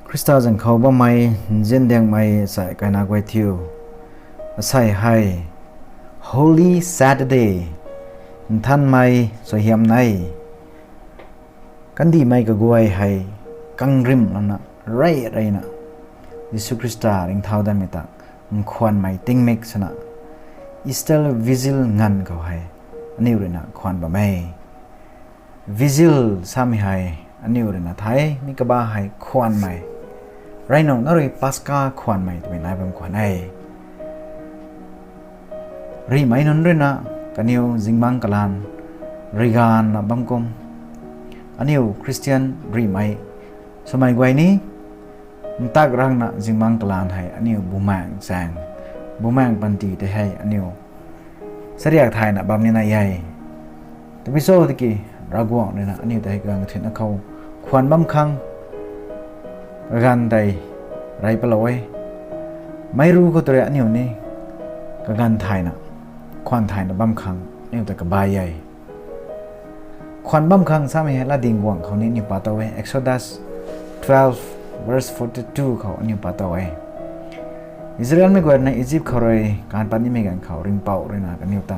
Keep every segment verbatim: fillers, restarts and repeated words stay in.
Khrista zaeng khou bammei nziandiangmei asei kaina guay thiu, asei hei Holy Saturday, nthanmei suaihiam nei. Kandihmei kaguay hei kangrim lana rey reyna Jisu Khrista ringcthau datmei ta nkhwanmei tingmik swna Easter Vigil nganv khou hei aniu ruina khwan bam e. Vigil samei hei aniu ruina thay, mi kaba hei khwanmei, reynuh na rui Paska khwanmei twmei nai bam khwan e. Rihmei nunc ruina kaniw zingbangc kalaan riganvna bam kum, aniu Khristian rihmei swmei guay ni ntak rangna zingbangc kalaan hei aniu bumaengh chaeng, bumaengh panty tei hei aniu chariak thayna bam nina e. Tabui cho tiki Ravguangc ruina aniu tei kagangthuina khou khwan bam khang kaganv tei rey palou e. Meic ru khou tw rui aniu ni kaganv thayna, khwan thayna bam khang aniu ta kabai e. Khwan bam khang samei hei Latdyng Guangc khou ni aniu pa tow e, Exodus twelve verse forty-two khou aniu pa tow e. Israelmei guayna Egypt khou rui kaanv pat nimei ganv khou Ringhpouc ruina kaniw ta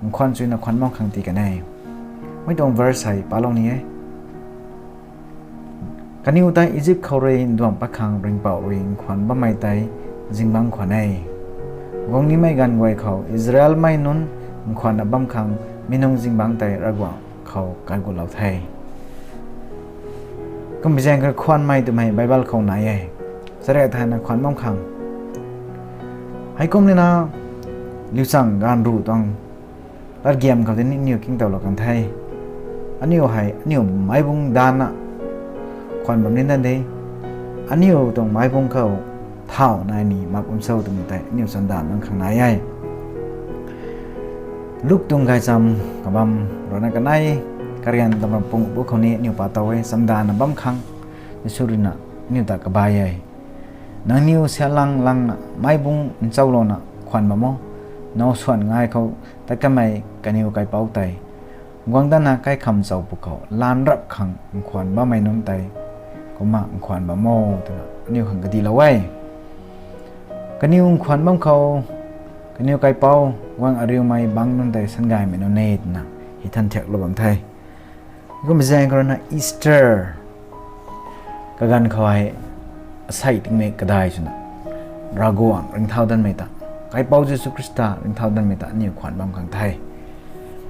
nkhwan chuina khwan bam khang ti kan e. Mei tuang verse hei palou ni e. Kaniw tei Egypt khou rui nduang pat khang Ringhpouc rui nkhwan bammei tei zingbangc khwan e. Guang nimei ganv guay khou Israelmei nunc nkhwanna bam khang mi nunc zingbangc tei Ravguangc khou kaigut lou the. Kumbi zaeng khou khwanmei twmei Bible khou nai e. Chariak thayna khwan bam khang. Heikum nina liuchang gaanv ruh tuang latgiam khou tei ni aniu kingtowlou kan the. Aniu hei aniu meicbung daanna khwan bam ni dan de. Aniu tuang meicbung khou thau nai ni mak bam cho twmei tei aniu chamdan bam khang nai e. Luk tuang gaychamv kabam ruhna kanei, karian tabam pung bu khou ni aniu pa tow e, chamdanna bam khang Jisu ruina aniu ta kabai e. Nangniw sialang langna meicbung nchaulouna khwan bam o. Now swan ngai khou tat kanmei kaniw kaipouc tei guang datna kaikham chau pwkhou laan rap khang nkhwan bammei nunc tei kumna nkhwan bam o twna aniu khang kadilou e. Kaniw nkhwan bam khou kaniw kaipouc guang ariumei bangc nunc tei sangaymei nunc e twna hei than thiaklou bam the. Kumbi zaeng khou ruina Easter kaganv khou hei asei tingmik kadai swna Ravguangc ringcthau datmei ta, Kaipouc Jisu Khrista ringcthau datmei ta aniu khwan bam khang the.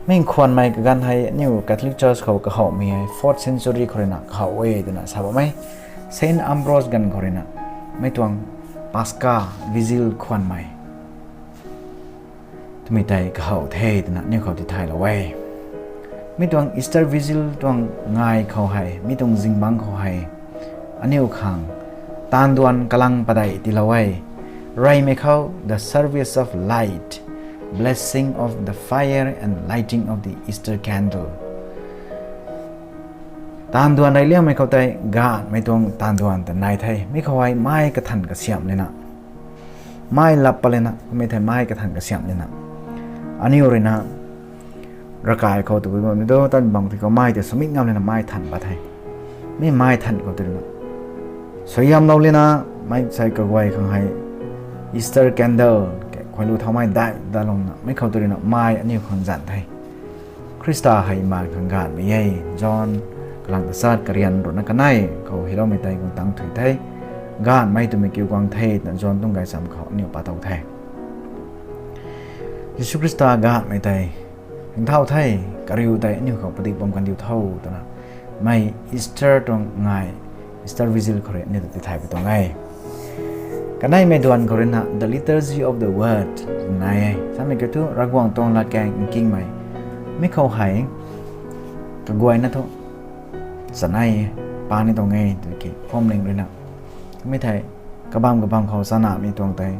Mi nkhwanmei kaganv hei aniu Catholic Church khou kahowmei hei fourth century khou ruina kahow e twna sa bam e. Saint Ambrose ganv khou ruina mei tuang Paska Vigil khwanmei twmei tei kahow the twna aniu khou tithaylou e. Mi tuang Easter Vigil tuang ngai khou hei, mi tuang zingbangc khou hei aniu khang taanduan kalang padeih tiilou e. Reymei khou, the service of light, blessing of the fire and lighting of the Easter candle. Taanduan rey liangmei khou tei gaanhmei tuang taanduan ta nai the. Mi khou hei mai kathan kasiamh lena, mai lap pat lena, kummei thei mai kathan kasiamh lena, aniu ruina ravkai khou tabui bam ni tu tat bang tei khou mai tei swmit ngam lena mai than pat the. Mi mai than khou tei ruina suaihiamlou lena, mei sei kaguay khang hei Easter candle khuaylu thaumei dai dalouna mei khou tei ruina mai aniu khang zanc the. Khrista hei mbaanv khang gaanhmei e. John kalang tachat karian ruhna kanei khou hyloumei tei guang tang thuy the. Gaanhmei twmei kiu guang the twna John tuang gaychamv khou aniu pa tow the. Jisu Khrista gaanhmei tei ringcthau the, kariu tei aniu khou padik bam kandiu tho twna mei Easter tuang ngai, Easter Vigil khou rui aniu ta tithay pui tuang e. Kaneimei duan khou ruina the liturgy of the word nai e. Samei kiu thu Ravguangc tuang latkaeng nkingmei, mi khou hei kaguayna thu chanei pa ni tuang e tiki phwamling ruina mi thei kabam kabam khou chanamei tuang tei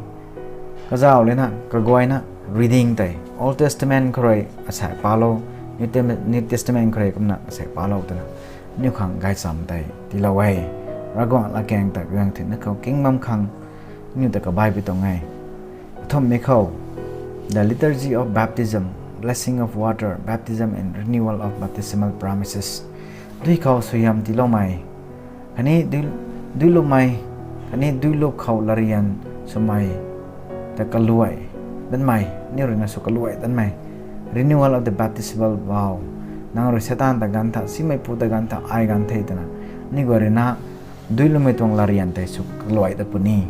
kazauh lena kaguayna reading tei Old Testament khou rui asaekc palou, New Tem-, New Testament khou rui kumna asaekc palou twna aniu khang gaychamv tei tiilou e. Ravguangc latkaeng ta kagangthuina khou king bam khang aniu ta kabai pui tuang e. Kathumhmei khou the liturgy of baptism, blessing of water, baptism and renewal of baptismal promises. Dui khou suaihiam tiiloumei khatni dui Duilummei, khatni duilup khou latryan swmei ta kaluai danmei, aniu ruina sw kaluai danmei, renewal of the baptismal vow. Nang rui Seitaan ta ganv tha, simeipu ta ganv tha, ai ganv the twna, aniu guay ruina duilummei tuang latryan tei sw kaluai dat puni.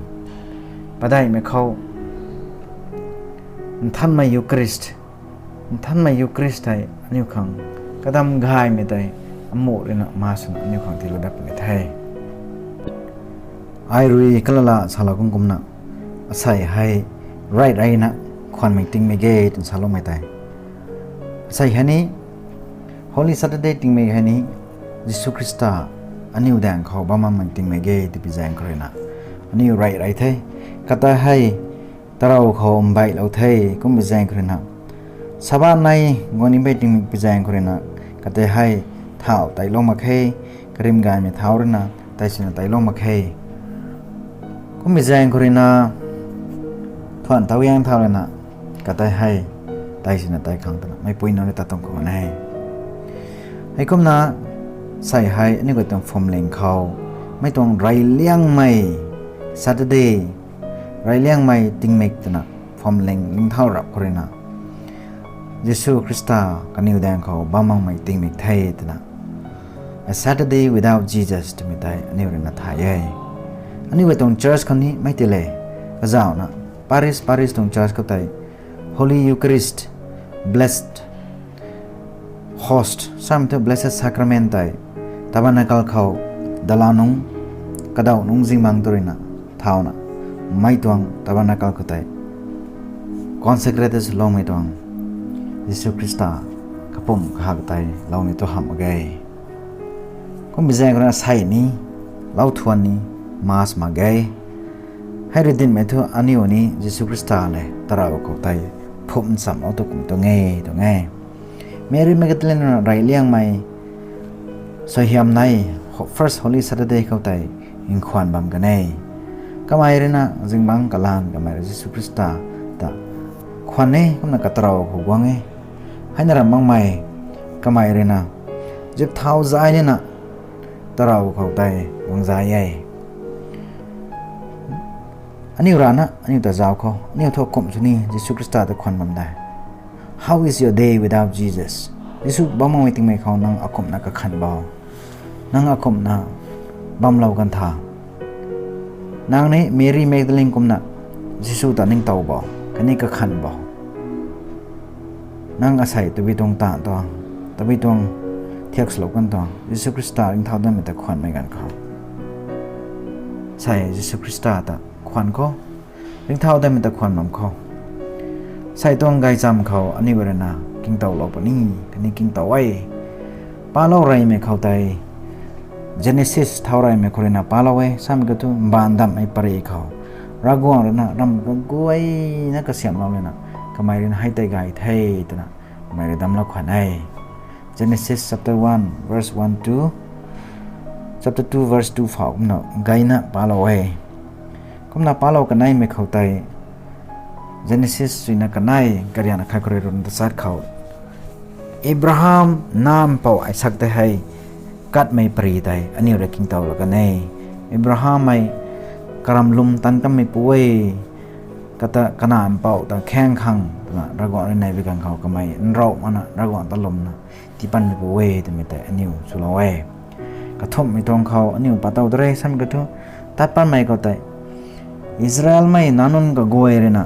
Padeihmei khou Nthanmei Eucharist, Nthanmei Eucharist tei aniu khang kadam gaymei tei amuh ruina mass swna aniu khang tiilou dat puni the. Ai rui kalala salou kum kumna, asei hei right ruina khwanmei tingmei ge twna saloumei tei, asei hei ni Holy Saturday tingmei hei ni Jisu Khrista aniu daeng khou bam makmei tingmei ge tipi zaeng khou ruina aniu right rey the. Kata hei tarou khou mbeilou the, kumbi zaeng khou ruina Sabbath nei guang ni bei tingmei pi zaeng khou ruina kata hei thau teilou mak khe, karim gaymei thau ruina tei sina teilou mak khe. Kumbi zaeng khou ruina thuan tau yang thau ruina kata hei tei sina tei khang twna meipui nunc rui tat tuang khou ne. Heikumna sei hei aniu guay tuang phuamling khou mei tuang reyliangmei Saturday, reyliangmei tingmik twna phuamling ringcthau rap khou ruina Jisu Khrista kaniw daeng khou bam makmei tingmik the twna, a Saturday without Jesus twmei tei aniu ruina thay e. Aniu guay tuang church khou ni mei ti le, kazauhna parish parish tuang church khou tei Holy Eucharist, Blessed Host samei thu Blessed Sacrament tei tabernacle khou dalau nungc, kadaw nungc zingbangc tu ruina thauna, mei tuang tabernacle khou tei consecrate swloumei tuang Jisu Khrista kapumc kahak tei lou ni tu hamh mak ge. Kumbi zaeng khou ruina sei ni, lou thuan ni, mass mak ge. Hei rui dinmei thu aniu ni Jisu Khrista le tarou khou tei phum nchamlou tu kum tuang e, tuang e. Mary Magdalene ruina reyliangmei suaihiam nei, ho-, first Holy Saturday khou tei nkhwan bam kan e. Kamei ruina zingbangc kalan kamei rui Jisu Khrista ta khwan e, kumna katarou khou guang e. Heina ram makmei kamei ruina zip thau zay nina tarou khou tei guang zay e. Aniu rana aniu ta zauc khou, aniu thu akumh sw ni Jisu Khrista ta khwan bam de? How is your day without Jesus? Jisu bam makmei tingmei khou nang akumhna kakhan bo? Nang akumhna bamlou kan tha? Nang ni Mary Magdalene kumna Jisu ta ningtow bo, khatni kakhan bo? Nang asei tabui tuang taanv tuang, tabui tuang thiak swlou kan tuang, Jisu Khrista ringcthau datmei ta khwanmei ganv khou? Sei Jisu Khrista ta khwan khou, ringcthau datmei ta khwan bam khou, sei tuang gaychamv khou aniu ruina kingtowlou puni, khatni kingtow e. Palou reymei khou tei, Genesis thau reymei khou ruina palou e, samei khou thu mbaanv damhmei pary khou Ravguangc ruina ramh kaguayna kasiamhlou lana, kamei ruina hei tei gay the twna kamei rui damclou khwan e. Genesis chapter one verse one to chapter two verse two phou kumna gayna palou e. Kumna palou kaneimei khou tei, Genesis suina kanei karian akhat khou rui run tachat khou, Abraham nac mpouh Isak tei hei katmei pary tei aniu rui kingtowlou kan e. Abraham hei karamlum tanc kanmeipu e, kata kanac mpouh ta khaeng khang twna Ravguangc rui neibi ganv khou kamei nrauh makna Ravguangc ta lwmna tiipanmeipu e twmei tei aniu swlou e. Kathumhmei tuang khou aniu patow ta re, samei khou thu, tat patmei khou tei Israelmei nac nunc kaguay ruina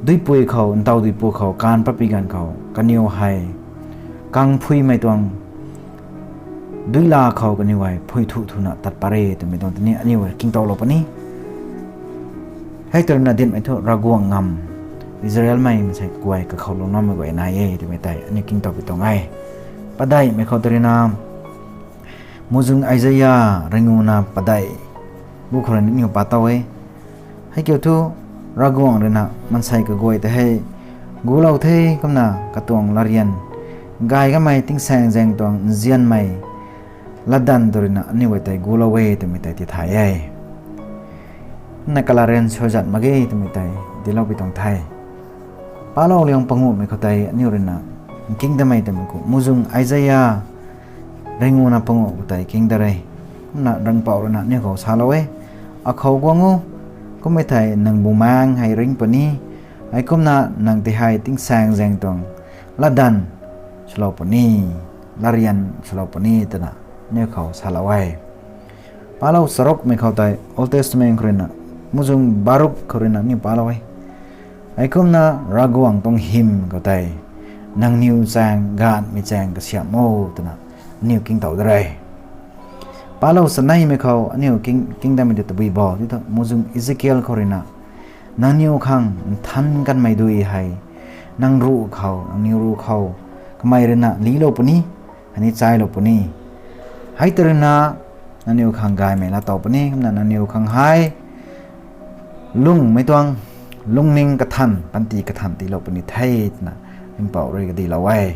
duipui khou, ntaw duipu khou kaanv patpui ganv khou kaniw hei kangphuimei tuang duila khou kaniw hei phui thu thuna tat pat re twmei tuang tini aniu kingtowlou puni. Hei twna dinmei thu Ravguangc ngam, Israelmei maansei kaguay kakhou lungloumei guay nai e twmei tei aniu kingtowpui tuang e. Padeihmei khou tei ruina muhzwng Isaia ringuna padeih bu khou rui aniu patow e. Hei kiu thu Ravguangc ruina maansei kaguay tei hei gulou the, kumna katuang latryan gay kamei tingsaengzaeng tuang nzianmei latdanv tu ruina aniu guay tei gulou e twmei tei tithay e. Kumna kalarian suaizat mak ge twmei tei tiiloupui tuang the. Palou liang panguhmei khou tei aniu ruina nking damei twmei khou muhzwng Isaia ringuna panguh khou tei king dat re. Kumna Ringhpouc rui na aniu khou salou e, akhou guang o, kum e thei nang bumaengc hei ring puni, heikumna nang ti hei tingsaengzaeng tuang latdanv swlou puni, latryan swlou puni twna aniu khou salou e. Palou charukmei khou tei Old Testament khou rui na, muhzwng Baruk khou rui na aniu palou e. Heikumna Ravguangc tuang hym khou tei, nangniw chaeng gaanhmei chaeng kasiamh o twna aniw ningtow de re. Palou chaneimei khou aniu king, kingdammei ta tabui bo ti tho, muhzwng Ezekiel khou rui na, nangniw khang nthan kanmei dui hei, nang ruc khou, nangniw ruc khou, kamei rui na lilou puni, khatni chailou puni. Hei tei rui na, nangniw khang gaymei laatow puni, kumna nangniw khang hei lungmei tuang, lungning kathan, panty kathan tiilou puni the twna Ringhpouc rui kadilou e.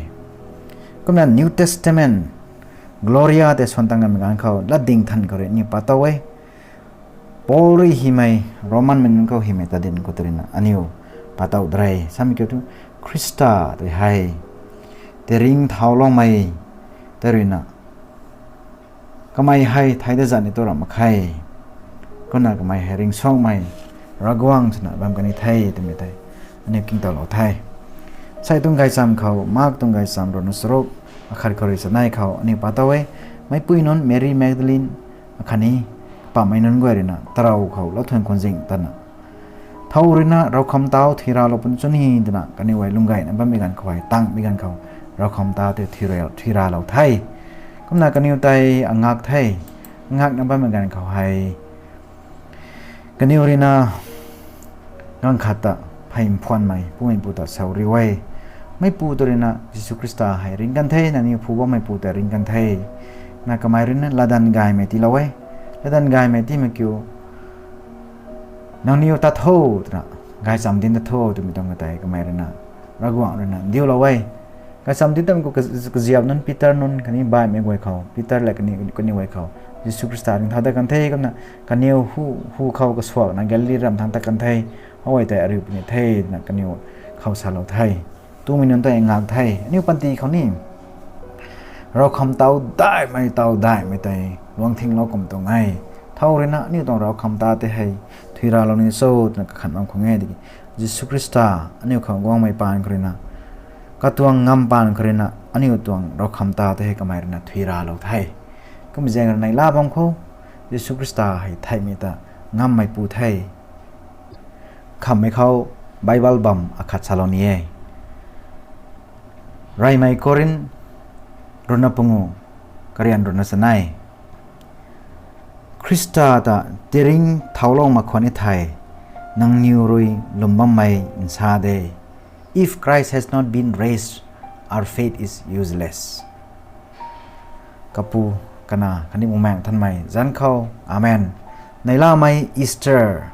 Kumna New Testament, Gloria tei suan tang kanmei ganv khou, latdyng than khou rui aniw patow e. Paul rui hymei, Romanmei nunc khou hymei tadin khou tei rui na aniw patow de re. Samei kiu thu, Khrista tei hei, tiringcthaulou mei, tei rui na, kamei hei thei dat zat ni tu ram mak khe. Kumna kamei hei ringcsuangmei, Ravguangc swna bam kani the twmei tei aniw ningtowlou the. Sei tuang gaychamv khou, Mark tuang gaychamv ruhna charuk, akhat khou rui chanei khou aniw patow e. Meicpui nunc Mary Magdalene, akhatni, pammei nunc guay rui na tarou khou lou thuan khwan zing tana, thow rui na ravkham tau thuy ralou puni cho ni twna kaniw hei lung gayna bammei ganv khou hei, tangmei ganv khou, ravkham tau tei thuy ra, thuy ralou the. Kumna kaniw tei angak the, angakna bammei ganv khou hei, kaniw rui na ganv khat ta phey mphuanmei, pumeipu ta sau riu e. Meicpu tei rui na Jisu Khrista hei ring kan the, nangniw phu bammeipu ta ring kan the. Na kamei rui na latdanv gaymei tiilou e. Latdanv gaymei tiimei kiu, nangniw tat tho twna, gaychamv dinc tat tho twmei tuang ka tei kamei rui na, Ravguangc rui na ndiulou e. Gaychamv dinc tam khou ka, kaziap nunc Peter nunc khatni baihmei guay khou, Peter le kani, kaniw guay khou, Jisu Khrista ringcthau dat kan the, kumna kaniw hu, hu khou kasuakna Galili ram thangc tat kan the, hou e tei ariu puni the twna kaniw khou salou the. Tumei nunc tei ngak the, aniw panty khou ni ravkham tau daihmei, tau daihmei tei luang thinglou kum tuang e. Thow rui na aniw tuang ravkham tau tei hei thuy ralou ni cho twna kakhan bam khwan e tiki, Jisu Khrista aniw khang guangmei paan khou rui na, katuang ngam paan khou rui na aniw tuang ravkham tau tei hei kamei rui na thuy ralou the. Kum zaeng rui neihla bam khou, Jisu Khrista hei theihmei ta ngammeipu the. Khamhmei khou Bible bam akhat salou ni e. Reymei Korinth ruhna pangu, karian ruhna chanei. Khrista ta tiringcthaulou mak khwan e thei, nangniw rui lwm bammei nsa de. If Christ has not been raised, our faith is useless. Kapu, Kanac khatni Bumaengh Nthanmei zanc khou, amen. Neihlamei Easter